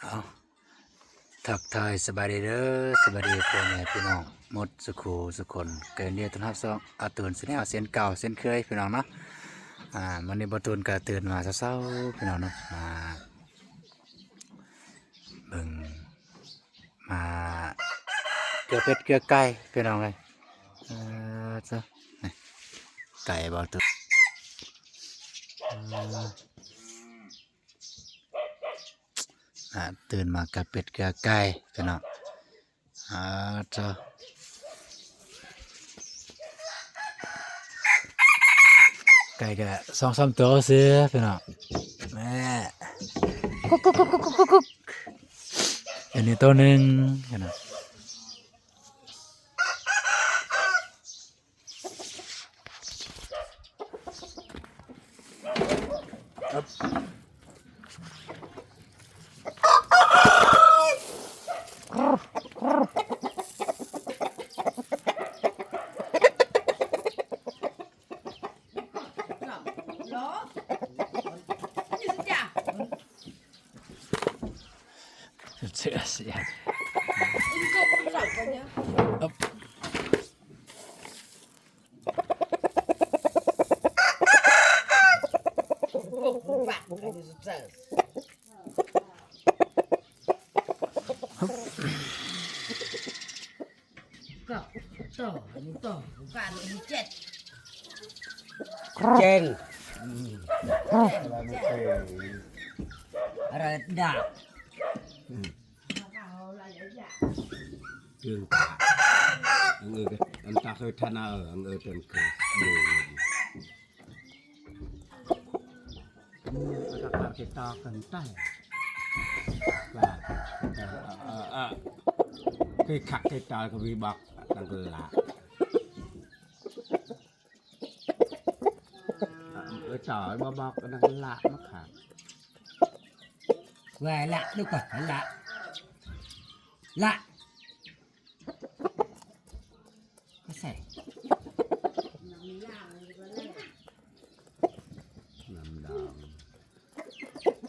ເອົາ ທັກທາຍສະບາຍດີເດີ ສະບາຍດີພໍ່ແມ່ພີ່ນ້ອງໝົດສູ່ຄູ່ສູ່ຄົນ ກະຍິນດີຕ້ອນຮັບຊ່ອງອາຕູນແຊນແນວເຊັ່ນເກົ່າເຊັ່ນເຄີຍພີ່ນ້ອງເນາະ. ອາ ມື້ນີ້ບ່າວຕູນກະຕື່ນມາເຊົ້າໆ ພີ່ນ້ອງເນາະ ມາເບິ່ງ ມາເກືອເປັດເກືອໄກ່ພີ່ນ້ອງເອີຍ. ເອີ ເຈົ້າ ນີ້ ໄກ່ບ່າວຕູນ ອາ ອາ ຕື່ນມາກະເປັດກະໄກ່ພີ່ນ້ອງ. ອາ ເຈົ້າ ໄກ່ກະສອງສາມໂຕຊື່ພີ່ນ້ອງ. ແມ່ ກຸກໆໆໆໆ ອັນນີ້ໂຕໜຶ່ງພີ່ນ້ອງ. ເຈັນ ອາ ດາບ ເລື່ອງການ ອັນເອີ ອັນຕາເຄີຍທະນາ ເອີ ອັນເອີ ເຕີນເຄີຍ ເອີ ອັນຕາເຄີຍຕາກັນຕາຍ ວ່າ ເອີ ເອີ ເອີ ເຄີຍຄັກເຄີຍຕາກະວິບັກ ຕັງກະລະ ເອີ ຕາຍບໍ່ບັກ ຕັງກະລະມາຄັກ ແວ່ລະ ລູກກະລະ ລະ ກະແສ ນ້ຳດອງ ນ້ຳ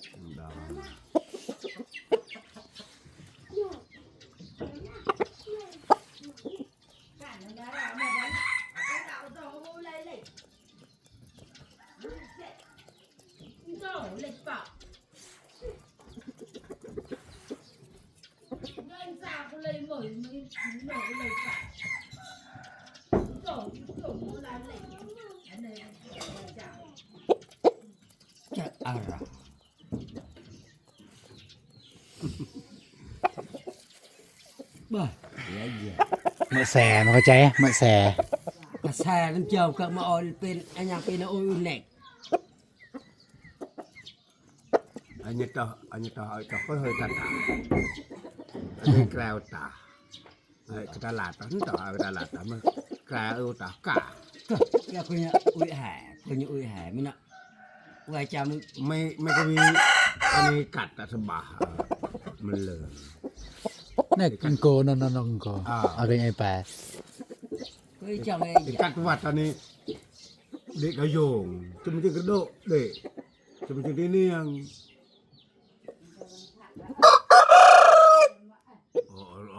ດອງ ນ້ຳດອງ. ຈະອາລາ ບໍ່ ເມື່ອແສ ມັນເຂົ້າໃຈ ເມື່ອແສ ກະແສນ້ຳເຈົ້າກະມາເອົາເປັນ ອັນຫຍັງເປັນ ໂອເລັກ ອັນນີ້ຕໍ່ ອັນນີ້ຕໍ່ ເອົາຕໍ່ ເຮີຍ ຕາ ຕາ ອັນນີ້ແກວຕາ ເອີ ກະຕະຫຼາດ ຕະ ຕະ ກະຕະຫຼາດ ຕະ ມາ ກະ ເອີ ຕະ ກະ ກະ ກະ ຄຸນຍາອຸຍແຫ ຄຸນຍາອຸຍແຫ ມີນະ ວ່າຈຳ ໄມ່ ໄມ່ກະວີ ອັນນີ້ກັດຕະສະບາ ເອີ ມັນເລີຍ ແນ່ ກິນໂກ ນອນ ນອນ ນອນ ໂກ ອາ ອາ ເປັນໄອແປ ເອີ ຈຳໄດ້ ກັດວັດ ອັນນີ້ ເດັກກະໂຍງ ຈະມັນຈະກະໂດະ ເດັກ ຈະມັນຈະໄດ້ນຽງ ໂອ ໂອ ໂອ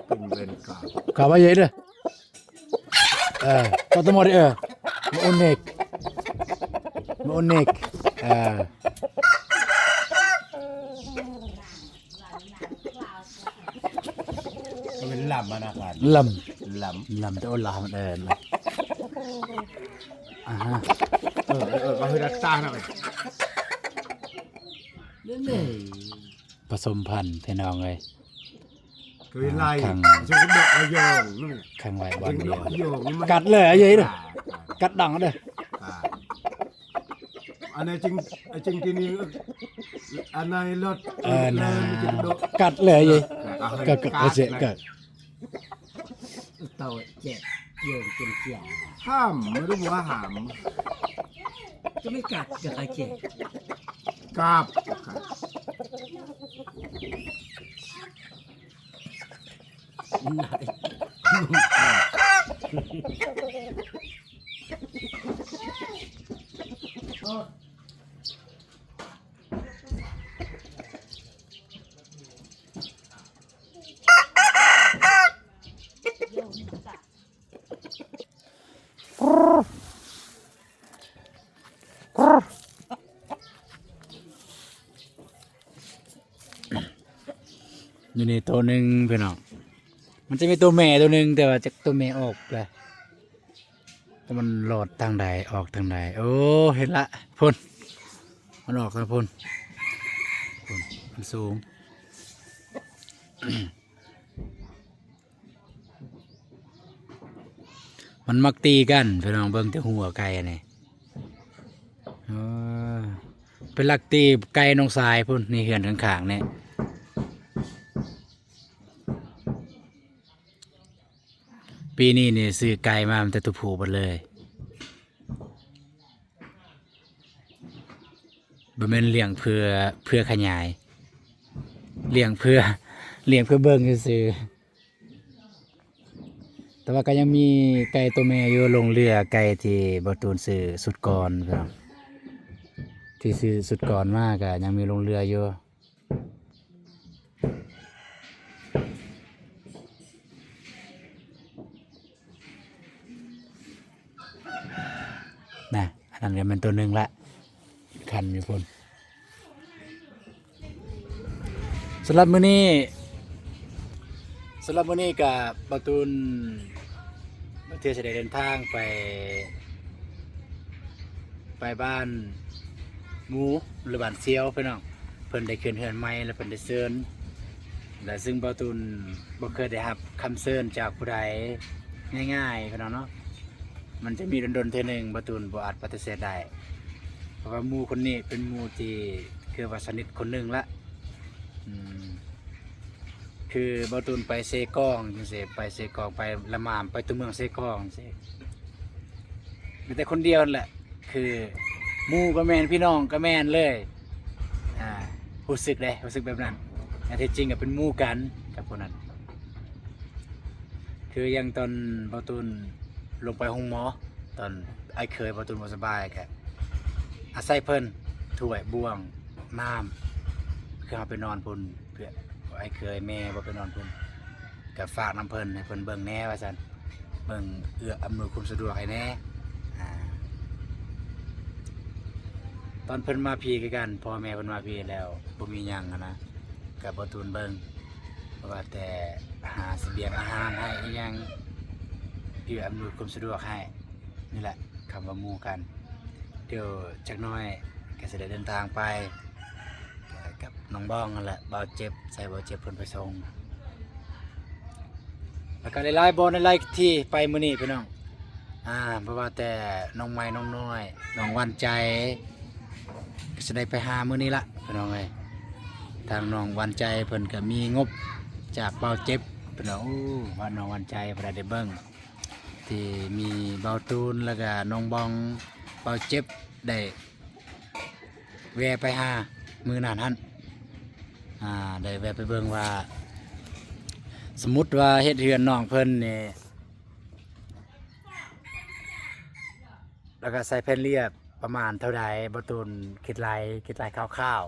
ເປັນເວນກາ ກາບາເຢເດີ ເອີ ໂຕໂຕໂມເດີ ເອີ ມາໂອເນັກ ມາໂອເນັກ ເອີ. ເປັນລຳມານະ ລຳ ລຳ ລຳ ແຕ່ວ່າລຳ ເອີ ອາຮະ ເອີ ເອີ ເອີ ປະສົມພັນພີ່ນ້ອງເອີຍ ຄືໄລ່ ຄັງ ຄັງໄວ້ບ່ອນດຽວ ກັດເລີຍ ອັນນີ້ ກັດດັງເດີ. ອັນນີ້ຈິງ ຈິງທີ່ນີ້ ອັນໃນລົດ ເອີ ນະ ກັດເລີຍ ເອີ ກັດ ກັດ ກັດ ເຈັບ ເຈັບ ເຈັບ ຫ້າມ ບໍ່ຮູ້ວ່າຫ້າມ ຈະໄມ່ກັດ ຈະກະເຈັບ ກັບ ກັດ. ຢູ່ນີ້ໂຕໜຶ່ງພີ່ນ້ອງ ມັນຈະມີໂຕແມ່ໂຕໜຶ່ງ ແຕ່ວ່າຈັກໂຕແມ່ອອກແລ້ວ ແຕ່ມັນລອດທາງໃດ ອອກທາງໃດ. ໂອ້ ເຫັນລະ ພຸ້ນ ມັນອອກທາງພຸ້ນ ພຸ້ນ ມັນສູງ. ມັນມັກຕີກັນ ພີ່ນ້ອງ ເບິ່ງແຕ່ຫົວໄກ່ນີ້ ເອີ ໄປລັກຕີໄກ່ນ້ອງຊາຍພຸ້ນ ໃນເຮືອນຂ້າງໆນີ້. ປີນີ້ນີ້ຊື້ໄກ່ມາມີແຕ່ຕົວຜູ້ເບິດເລີຍ. ບໍ່ແມ່ນລ້ຽງເພື່ອ ເພື່ອຂະຫຍາຍ ລ້ຽງເພື່ອ ລ້ຽງເພື່ອເບິ່ງຊື່ໆ. ແຕ່ວ່າກໍຍັງມີໄກ່ຕົວແມ່ຢູ່ ລົງເຫຼືອໄກ່ທີ່ບ່າວຕູນຊື້ຊຸດກ່ອນ ພີ່ນ້ອງ ທີ່ຊື້ຊຸດກ່ອນມາກໍຍັງມີລົງເຫຼືອຢູ່. ນະ ອັນນັ້ນກໍແມ່ນຕົວໜຶ່ງລະ ຄັນຢູ່ພຸ້ນ. ສຳລັບມື້ນີ້ ສຳລັບມື້ນີ້ກະບ່າວຕູນ ບາງເທື່ອຊິໄດ້ເດີນທາງໄປ ໄປບ້ານໝູ ຫຼືບ້ານຊຽວ ພີ່ນ້ອງ ເພິ່ນໄດ້ຂຶ້ນເຮືອນໃໝ່ ແລ້ວເພິ່ນໄດ້ເຊີນ ແລະ ຊຶ່ງບ່າວຕູນບໍ່ເຄີຍໄດ້ຮັບຄຳເຊີນຈາກຜູ້ໃດງ່າຍໆ ພີ່ນ້ອງເນາະ. ມັນຈະມີດົນໆເທື່ອໜຶ່ງ ບ່າວຕູນບໍ່ອາດປະຕິເສດໄດ້ ເພາະວ່າໝູ່ຄົນນີ້ເປັນໝູ່ທີ່ຄືວ່າສະໜິດຄົນໜຶ່ງລະ ອືມ ຄືບ່າວຕູນໄປເຊກອງຈັ່ງຊີ້ ໄປເຊກອງ ໄປລະໝາມ ໄປຕົວເມືອງເຊກອງຈັ່ງຊີ້ ມີແຕ່ຄົນດຽວຫັ້ນແຫຼະ ຄືໝູ່ກໍແມ່ນ ພີ່ນ້ອງກໍແມ່ນເລີຍ ອາ ຮູ້ສຶກເດ້ ຮູ້ສຶກແບບນັ້ນ ແຕ່ທີ່ຈິງກໍເປັນໝູ່ກັນກັບຜູ້ນັ້ນ. ຄືຢ່າງຕອນບ່າວຕູນລົງໄປໂຮງໝໍ ຕອນອ້າຍເຂີຍບ່າວຕູນບໍ່ສະບາຍ ກະອາໄສເພິ່ນ ຖ້ວຍ ບ່ວງ ນ້ຳ ຄືເຮົາໄປນອນພຸ້ນ ເພື່ອອ້າຍເຂີຍແມ່ບໍ່ໄປນອນພຸ້ນ ກະຝາກນຳເພິ່ນ ໃຫ້ເພິ່ນເບິ່ງແດ່ວ່າຊັ້ນ ເບິ່ງເອື້ອອຳນວຍຄວາມສະດວກໃຫ້ແດ່. ອາ ຕອນເພິ່ນມາພີ້ຄືກັນ ພໍ່ແມ່ເພິ່ນມາພີ້ແລ້ວບໍ່ມີຫຍັງຫັ້ນນະ ກະບໍ່ຕູນເບິ່ງ ບໍ່ວ່າແຕ່ຫາສະບຽງອາຫານໃຫ້ອີ່ຫຍັງ ເອື້ອອຳນວຍຄວາມສະດວກໃຫ້ ນີ້ແຫຼະ ຄຳວ່າໝູ່ກັນ. ດຽວຈັກໜ້ອຍກະຊິໄດ້ເດີນທາງໄປ ກັບນ້ອງບອງຫັ້ນແຫຼະ ບ່າວເຈັບ ໃສ່ບ່າວເຈັບເພິ່ນໄປສົ່ງ ແລ້ວກໍຫຼາຍໆບ່ອນຫຼາຍໆທີ່ໄປມື້ນີ້ພີ່ນ້ອງ ອາ ບໍ່ວ່າແຕ່ນ້ອງໃໝ່ ນ້ອງນ້ອຍ ນ້ອງຫວານໃຈ ກໍຊິໄດ້ໄປຫາມື້ນີ້ລະພີ່ນ້ອງເອີຍ. ທາງນ້ອງຫວານໃຈເພິ່ນກໍມີງົບຈາກບ່າວເຈັບ ເພິ່ນວ່າ ໂອ້ ວ່ານ້ອງຫວານໃຈເພິ່ນໄດ້ເບິ່ງ ທີ່ມີບ່າວຕູນ ແລ້ວກະນ້ອງບອງ ບ່າວເຈັບ ໄດ້ແວ່ໄປຫາມື້ນັ້ນຫັ້ນ ອາ ໄດ້ແວ່ໄປເບິ່ງວ່າ ສົມມຸດວ່າເຮັດເຮືອນນ້ອງເພິ່ນນີ້ ແລ້ວກະໃສ່ແຜ່ນລຽບປະມານເທົ່າໃດ ບ່າວຕູນຄິດໄລ່ ຄິດໄລ່ຄ່າວ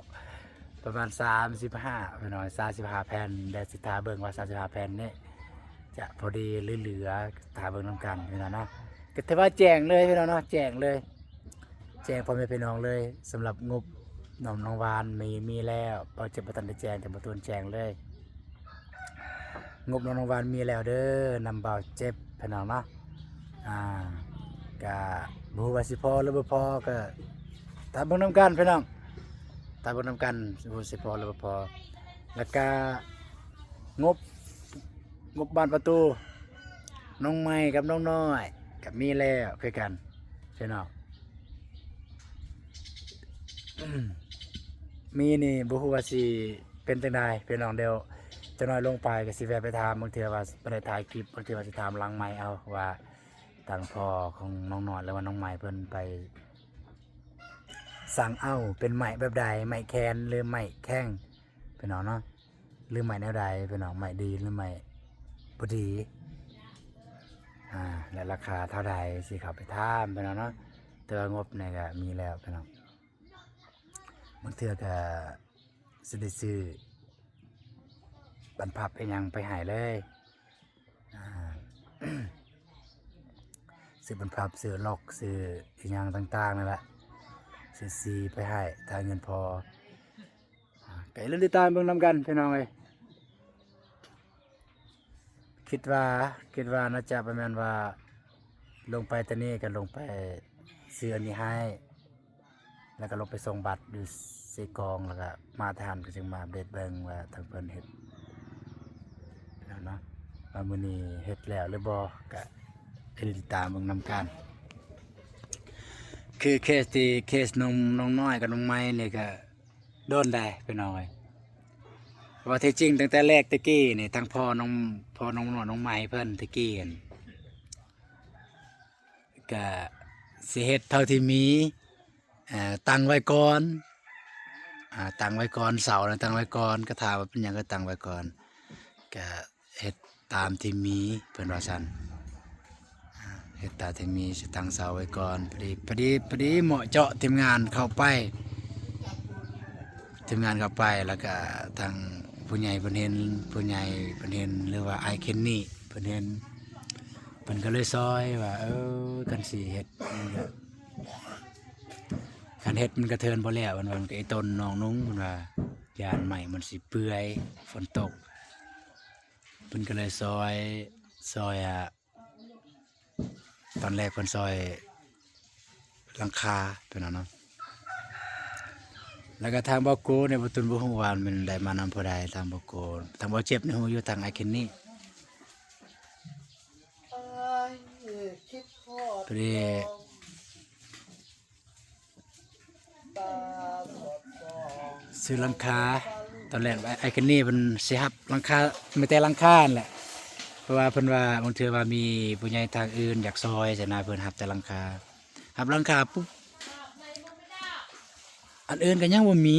ໆ ປະມານສາມສິບຫ້າ ພີ່ນ້ອງ ສາມສິບຫ້າແຜ່ນ ແລ້ວຊິຖ້າເບິ່ງວ່າສາມສິບຫ້າແຜ່ນນີ້ ຈະພໍດີຫຼືເຫຼືອ ຖ້າເບິ່ງນຳກັນພີ່ນ້ອງເນາະ. ກໍຖືວ່າແຈ້ງເລີຍພີ່ນ້ອງເນາະ ແຈ້ງເລີຍ ແຈ້ງພໍ່ແມ່ພີ່ນ້ອງເລີຍ. ສຳລັບງົບນ້ອງ ນ້ອງຫວານມີ ມີແລ້ວ ບ່າວເຈັບບໍ່ທັນໄດ້ແຈ້ງ ແຕ່ບ່າວຕູນແຈ້ງເລີຍ. ງົບນ້ອງ ນ້ອງຫວານມີແລ້ວເດີ ນຳບ່າວເຈັບພີ່ນ້ອງເນາະ. ອາ ກະບໍ່ຮູ້ວ່າຊິພໍຫຼືບໍ່ພໍ ກະຖ້າເບິ່ງນຳກັນພີ່ນ້ອງ ຖ້າເບິ່ງນຳກັນ ບໍ່ຮູ້ຊິພໍຫຼືບໍ່ພໍ. ແລ້ວກະງົບ ງົບບານປະຕູ ນ້ອງໃໝ່ກັບນ້ອງນ້ອຍກໍມີແລ້ວຄືກັນພີ່ນ້ອງ. ມີນີ້ບໍ່ຮູ້ວ່າຊິເປັນຈັ່ງໃດພີ່ນ້ອງ. ດຽວຈັກໜ້ອຍລົງໄປກໍຊິແວ່ໄປຖາມ ບາງເທື່ອວ່າບໍ່ໄດ້ຖ່າຍຄລິບ ບາງເທື່ອວ່າຊິຖາມຫຼັງໄມເອົາວ່າ ທາງພໍ່ຂອງນ້ອງນ້ອຍ ຫຼືວ່ານ້ອງໃໝ່ເພິ່ນໄປສັ່ງເອົາເປັນໄມ້ແບບໃດ ໄມ້ແຄນ ຫຼືໄມ້ແຂ້ງ ພີ່ນ້ອງເນາະ ຫຼືໄມ້ແນວໃດພີ່ນ້ອງ ໄມ້ດີນ ຫຼືໄມ້ ພໍດີ ອ່າ ແລະ ລາຄາເທົ່າໃດ ຊິເຂົ້າໄປຖາມພີ່ນ້ອງເນາະ. ແຕ່ວ່າງົບນີ້ກະມີແລ້ວພີ່ນ້ອງ, ບາງເທື່ອກະຊິໄດ້ຊື້ບັນພັບອີ່ຫຍັງໄປໃຫ້ເລີຍ ອ່າ ຊື້ບັນພັບ ຊື້ລັອກ ຊື້ອີ່ຫຍັງຕ່າງໆນັ້ນແຫຼະ ຊື້ສີໄປໃຫ້ ຖ້າເງິນພໍ. ອ່າ ກະຢ່າລືມຕິດຕາມເບິ່ງນຳກັນພີ່ນ້ອງເອີຍ. ຄິດວ່າ ຄິດວ່າໜ້າຈະປະມານວ່າ ລົງໄປແຕ່ນີ້ກະລົງໄປຊື້ອັນນີ້ໃຫ້ ແລ້ວກະລົງໄປສົ່ງບັດຢູ່ເຊກອງ ແລ້ວກະມາທານກະຈຶ່ງມາອັບເດດເບິ່ງວ່າທາງເພິ່ນເຮັດແລ້ວເນາະ ວ່າມື້ນີ້ເຮັດແລ້ວຫຼືບໍ່ ກະຕິດຕາມເບິ່ງນຳກັນ. ຄືເຄສທີ່ ເຄສນ້ອງ ນ້ອງນ້ອຍກັບນ້ອງໃໝ່ນີ້ກະ ໂດນໄດ໋ພີ່ນ້ອງເອີຍ. ເພາະວ່າທີ່ຈິງຕັ້ງແຕ່ແລກແຕ່ກີ້ນີ້ ທັງພໍ່ນ້ອງ ພໍ່ນ້ອງນ້ອຍນ້ອງໃໝ່ເພິ່ນແຕ່ກີ້ຫັ້ນ ກະຊິເຮັດເທົ່າທີ່ມີ ເອີ ຕັ້ງໄວ້ກ່ອນ ອ່າ ຕັ້ງໄວ້ກ່ອນ ເສົານະຕັ້ງໄວ້ກ່ອນ ກະຖ້າວ່າເປັນຫຍັງກະຕັ້ງໄວ້ກ່ອນ ກະ ເຮັດຕາມທີ່ມີ ເພິ່ນວ່າຊັ້ນ ເຮັດຕາມທີ່ມີ ຊິຕັ້ງເສົາໄວ້ກ່ອນ. ພໍດີ ພໍດີ ພໍດີເໝາະເຈາະ ທີມງານເຂົ້າໄປ ທີມງານເຂົ້າໄປ ແລ້ວກະທາງຜູ້ໃຫຍ່ເພິ່ນເຫັນ ຜູ້ໃຫຍ່ເພິ່ນເຫັນ ຫຼືວ່າອ້າຍເຄນນີ່ເພິ່ນເຫັນ ເພິ່ນກະເລີຍຊ່ອຍວ່າ ເອີ ຄັນຊິເຮັດ ມັນກະ ຄັນເຮັດມັນກະເທີນບໍ່ແລ້ວ ເພິ່ນວ່າ ມັນກະອີ່ຕົນນ້ອງນຸ່ງ ເພິ່ນວ່າ ຢ້ານໄມ້ມັນຊິເປື່ອຍ ຝົນຕົກ ເພິ່ນກະເລີຍຊ່ອຍ ຊ່ອຍ ອ່າ ຕອນແລກເພິ່ນຊ່ອຍຫຼັງຄາ ໂຕນັ້ນເນາະ ແລ້ວກະທາງບ່າວໂກນີ້ ບ່າວຕຸນບໍ່ຮູ້ວ່າແມ່ນໄດ້ມານຳຜູ້ໃດ ທາງບ່າວໂກ ທາງບ່າວເຈັບນີ້ຮູ້ຢູ່ ທາງອ້າຍເຄນນີ່ ພໍດີ ຊື້ຫຼັງຄາ ຕອນແລກອ້າຍເຄນນີ່ເພິ່ນຊິຮັບຫຼັງຄາ ມີແຕ່ຫຼັງຄາຫັ້ນແຫຼະ ເພາະວ່າເພິ່ນວ່າບາງເທື່ອວ່າມີຜູ້ໃຫຍ່ທາງອື່ນຢາກຊ່ອຍຊັ້ນນະ ເພິ່ນຮັບແຕ່ຫຼັງຄາ ຮັບຫຼັງຄາປຸບ ອັນອື່ນກະຍັງບໍ່ມີ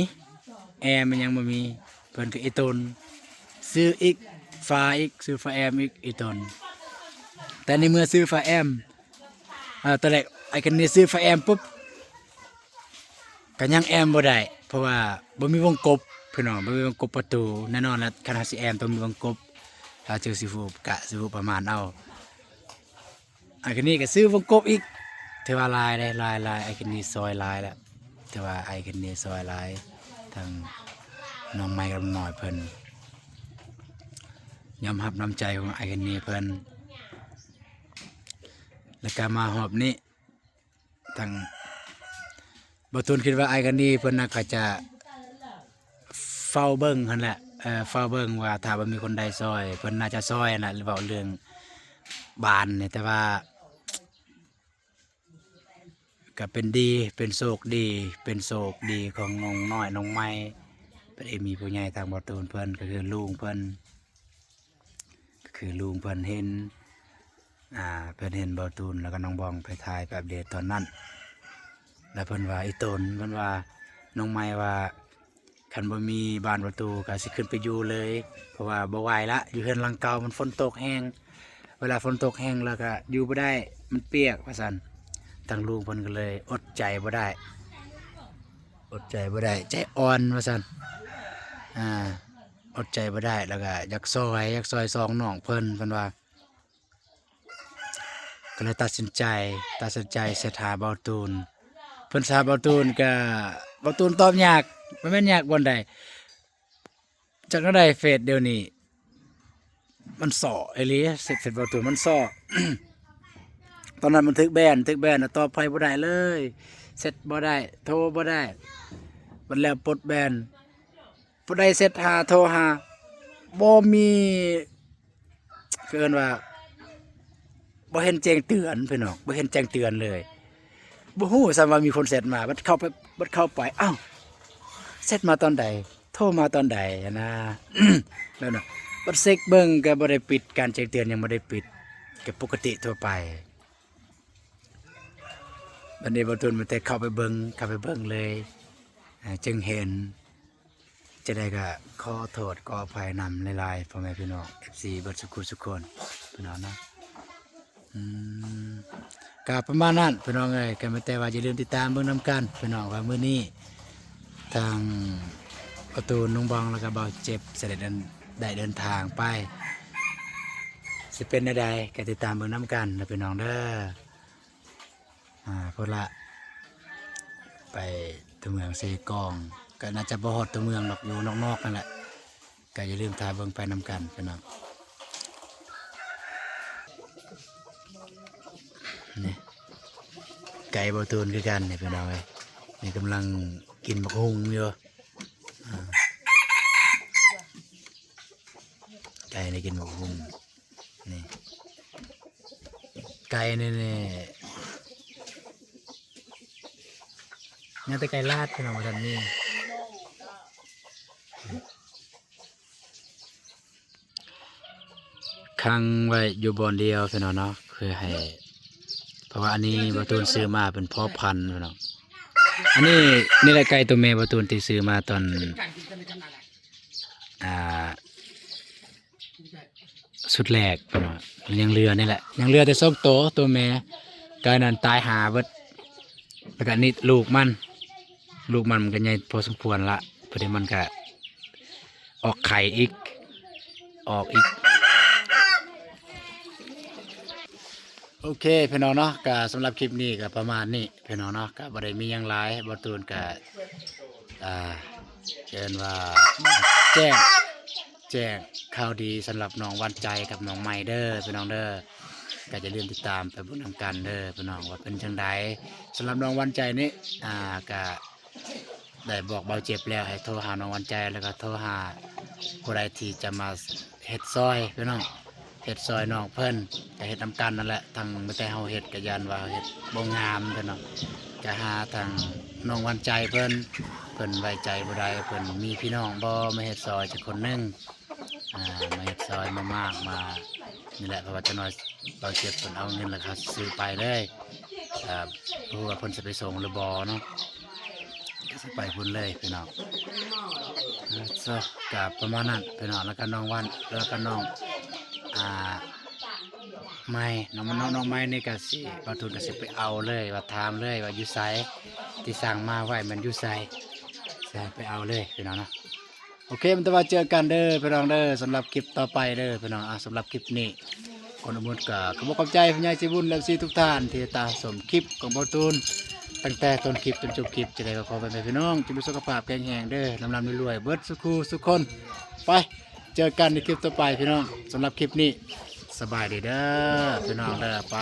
ແອມຍັງບໍ່ມີ ເພິ່ນກະອີ່ຕົນ ຊື້ອີກ ຝາອີກ ຊື້ຝາແອມອີກ ອີ່ຕົນ ແຕ່ໃນເມື່ອຊື້ຝາແອມ ເອີ ຕອນແລກອ້າຍເຄນນີ່ຊື້ຝາແອມປຸບ ກະຍັງແອມບໍ່ໄດ້ ເພາະວ່າບໍ່ມີວົງກົບພີ່ນ້ອງ ບໍ່ມີວົງກົບປະຕູ ແນ່ນອນລະ ຄັນເຮົາຊິແອມຕ້ອງມີວົງກົບ ເຮົາຈຶ່ງຊິຮູ້ ກະຊິຮູ້ປະມານເອົາ ອ້າຍເຄນນີ່ກະຊື້ວົງກົບອີກ ຖືວ່າຫຼາຍເດ້ ຫຼາຍ ຫຼາຍ ອ້າຍເຄນນີ່ຊ່ອຍຫຼາຍລະ ຖືວ່າອ້າຍເຄນນີ່ຊ່ອຍຫຼາຍ ທັງນ້ອງໃໝ່ກັບນ້ອງນ້ອຍເພິ່ນ ຍອມຮັບນ້ຳໃຈຂອງອ້າຍເຄນນີ່ເພິ່ນ ແລ້ວກະມາຮອບນີ້ ທັງ ບ່າວຕຸນຄິດວ່າອ້າຍເຄນນີ່ເພິ່ນນະກະຈະເຝົ້າເບິ່ງຫັ້ນແຫຼະ ເຝົ້າເບິ່ງວ່າຖ້າວ່າມີຄົນໃດຊ່ອຍ ເພິ່ນໜ້າຈະຊ່ອຍຫັ້ນແຫຼະ ເວົ້າເລື່ອງບ້ານນີ້ ແຕ່ວ່າກະເປັນດີ ເປັນໂຊກດີ ເປັນໂຊກດີຂອງນ້ອງນ້ອຍນ້ອງໃໝ່ ເພິ່ນເອງມີຜູ້ໃຫຍ່ທາງບ່າວຕູນເພິ່ນ ກະຄືລຸງເພິ່ນ ກະຄືລຸງເພິ່ນເຫັນ ອ່າ ເພິ່ນເຫັນບ່າວຕູນ ແລ້ວກະນ້ອງບອງໄປຖ່າຍໄປອັບເດດຕອນນັ້ນ ແລ້ວເພິ່ນວ່າອີ່ຕົນ ເພິ່ນວ່າ ນ້ອງໃໝ່ວ່າ ຄັນບໍ່ມີບ້ານປະຕູກະຊິຂຶ້ນໄປຢູ່ເລີຍ ເພາະວ່າບໍ່ໄຫວລະ ຢູ່ເຮືອນຫຼັງເກົ່າມັນຝົນຕົກແຮງ ເວລາຝົນຕົກແຮງແລ້ວກະຢູ່ບໍ່ໄດ້ ມັນປຽກວ່າຊັ້ນ ທາງລຸງເພິ່ນກະເລີຍອົດໃຈບໍ່ໄດ້ ອົດໃຈບໍ່ໄດ້ ໃຈອ່ອນວ່າຊັ້ນ ອ່າ ອົດໃຈບໍ່ໄດ້ ແລ້ວກະຢາກຊ່ອຍ ຢາກຊ່ອຍສອງນ້ອງເພິ່ນ ເພິ່ນວ່າ ກະເລີຍຕັດສິນໃຈ ຕັດສິນໃຈແຊັດຫາບ່າວຕູນ ເພິ່ນແຊັດຫາບ່າວຕູນກະ ບ່າວຕູນຕອບຍາກ ບໍ່ແມ່ນຍາກບ່ອນໃດ ຈັກແນວໃດເຟສດຽວນີ້ ມັນສໍ້ອີ່ຫຼີ ເຟສ ເຟສບ່າວຕູນມັນສໍ້ ຕອນນັ້ນມັນຖືກແບນ ຖືກແບນ ແລ້ວຕອບໃຜບໍ່ໄດ້ເລີຍ ແຊັດບໍ່ໄດ້ ໂທບໍ່ໄດ້ ບັດແລ້ວປົດແບນ ຜູ້ໃດແຊັດຫາ ໂທຫາ ບໍ່ມີ ຄືເອີ້ນວ່າ ບໍ່ເຫັນແຈ້ງເຕືອນພີ່ນ້ອງ ບໍ່ເຫັນແຈ້ງເຕືອນເລີຍ ບໍ່ຮູ້ຊ້ຳວ່າມີຄົນແຊັດມາ ບັດເຂົ້າໄປ ບັດເຂົ້າໄປ ອ້າວ ແຊັດມາຕອນໃດ ໂທມາຕອນໃດຫັ້ນນະ ແລ້ວນະ ບັດເຊັກເບິ່ງກະບໍ່ໄດ້ປິດ ການແຈ້ງເຕືອນຍັງບໍ່ໄດ້ປິດ ກະປົກກະຕິທົ່ວໄປ ບັດນີ້ບ່າວຕຸນມີແຕ່ເຂົ້າໄປເບິ່ງ ເຂົ້າໄປເບິ່ງເລີຍ ອ່າ ຈຶ່ງເຫັນ ຈັ່ງໃດກໍຂໍໂທດຂໍອະໄພນຳຫຼາຍໆ ພໍ່ແມ່ພີ່ນ້ອງ ເອັຟຊີ ເບິດສຸຂູສຸຄົນ ພີ່ນ້ອງເນາະ. ອືມ ກໍປະມານນັ້ນ ພີ່ນ້ອງເອີຍ, ກໍມີແຕ່ວ່າຢ່າລືມຕິດຕາມເບິ່ງນຳກັນ ພີ່ນ້ອງ ວ່າມື້ນີ້ທາງປະຕູນ ລຸງບອງ ແລ້ວກໍບ່າວເຈັບ ຈະໄດ້ເດີນ ໄດ້ເດີນທາງໄປ ຊິເປັນແນວໃດ ກໍຕິດຕາມເບິ່ງນຳກັນເດີ ພີ່ນ້ອງເດີ. ອາ ພຸ້ນລະ ໄປຕົວເມືອງເຊກອງ ກໍໜ້າຈະບໍ່ຮອດຕົວເມືອງດອກ ຢູ່ນອກໆ ນັ້ນແຫຼະ. ກໍຢ່າລືມຖ້າເບິ່ງໄປນຳກັນ ພີ່ນ້ອງ. ນີ້ ໄກ່ບ່າວຕູນຄືກັນນີ້ ພີ່ນ້ອງເອີຍ, ນີ້ກຳລັງກິນບັກຫຸ່ງຢູ່. ອາ ໄກ່ນີ້ກິນບັກຫຸ່ງ. ນີ້ ໄກ່ນີ້ ນີ້ ຍັງແຕ່ໄກ່ລາດ ພີ່ນ້ອງ ບໍ່ທັນມີ. ຂັງໄວ້ຢູ່ບ່ອນດຽວ ພີ່ນ້ອງເນາະ, ຄືໃຫ້ ເພາະວ່າອັນນີ້ບ່າວຕູນຊື້ມາເປັນພໍ່ພັນ ພີ່ນ້ອງ. ອັນນີ້ ນີ້ແຫຼະໄກ່ຕົວແມ່ບ່າວຕູນທີ່ຊື້ມາຕອນ ອ່າ ຊຸດແລກ ເພິ່ນວ່າ ຍັງເຫຼືອນີ້ແຫຼະ, ຍັງເຫຼືອແຕ່ສອງໂຕ ໂຕແມ່ ໄກ່ນັ້ນຕາຍຫາເບິດ. ແລ້ວກະນີ້ລູກມັນ ລູກມັນ ມັນກະໃຫຍ່ພໍສົມຄວນລະ, ພໍດີມັນກະອອກໄຂ່ອີກ ອອກອີກ. ໂອເຄ ພີ່ນ້ອງເນາະ, ກະສຳລັບຄລິບນີ້ກະປະມານນີ້ ພີ່ນ້ອງເນາະ, ກະບໍ່ໄດ້ມີຫຍັງຫຼາຍ. ບ່າວຕູນກະ ອ່າ ເອີ້ນວ່າແຈ້ງ ແຈ້ງຂ່າວດີສຳລັບນ້ອງຫວານໃຈກັບນ້ອງໃໝ່ເດີ ພີ່ນ້ອງເດີ. ກໍຢ່າລືມຕິດຕາມໄປເບິ່ງນຳກັນເດີ ພີ່ນ້ອງ ວ່າເປັນຈັ່ງໃດ. ສຳລັບນ້ອງຫວານໃຈນີ້ ອ່າ ກະໄດ້ບອກບ່າວເຈັບແລ້ວ ໃຫ້ໂທຫານ້ອງຫວານໃຈ ແລ້ວກໍໂທຫາຜູ້ໃດທີ່ຈະມາເຮັດຊ່ອຍ ພີ່ນ້ອງ. ເຮັດຊ່ອຍນ້ອງເພິ່ນ ກະເຮັດນຳກັນນັ້ນແຫຼະ, ທັງມີແຕ່ເຮົາເຮັດກະຢ້ານວ່າເຮັດບໍ່ງາມເພິ່ນເນາະ, ກະຫາທາງນ້ອງຫວານໃຈເພິ່ນ ເພິ່ນໄວ້ໃຈຜູ້ໃດ ເພິ່ນມີພີ່ນ້ອງບໍ່ ມາເຮັດຊ່ອຍຈັກຄົນໜຶ່ງ ອ່າ ມາເຮັດຊ່ອຍ ມາມາກ ມາ ນີ້ແຫຼະ. ເພາະວ່າຈັກໜ່ອຍບ່າວເຈັບເພິ່ນເອົາເງິນແລ້ວກໍຊື້ໄປເລີຍ, ອ່າ ບໍ່ຮູ້ວ່າເພິ່ນຊິໄປສົ່ງຫຼືບໍ່ເນາະ. ກໍຊິໄປພຸ້ນເລີຍພີ່ນ້ອງ. ເອີ ກໍປະມານນັ້ນພີ່ນ້ອງ. ແລ້ວກໍນ້ອງຫວານ ແລ້ວກໍນ້ອງ ອ່າ ໃໝ່ ນ້ອງ ນ້ອງ ນ້ອງໃໝ່ນີ້ກໍຊິ ບ່າວຕູນກໍຊິໄປເອົາເລີຍ ວ່າຖາມເລີຍວ່າຢູ່ໃສ ທີ່ສັ່ງມາໄວ້ແມ່ນຢູ່ໃສ ຊິໃຫ້ໄປເອົາເລີຍພີ່ນ້ອງເນາະ. ໂອເຄ ມັນແຕ່ວ່າເຈີກັນເດີພີ່ນ້ອງເດີ ສຳລັບຄລິບຕໍ່ໄປເດີພີ່ນ້ອງ. ອ່າ ສຳລັບຄລິບນີ້ ກ່ອນອື່ນໝົດກໍຂໍຂອບໃຈຜູ້ໃຫຍ່ໃຈບຸນ ແລະ ເອັຟຊີທຸກທ່ານທີ່ຕິດຕາມຊົມຄລິບຂອງບ່າວຕູນ ຕັ້ງແຕ່ຕົ້ນຄລິບຈົນຈົບຄລິບ. ຈັ່ງໃດກໍຂໍໃຫ້ແມ່ພີ່ນ້ອງຈົ່ງມີສຸຂະພາບແຂງແຮງເດີ ລ່ຳໆລວຍໆ ເບິດສຸຂູສຸຄົນ. ໄປ ເຈີກັນໃນຄລິບຕໍ່ໄປພີ່ນ້ອງ. ສຳລັບຄລິບນີ້ ສະບາຍດີເດີພີ່ນ້ອງເດີ. ໄປ.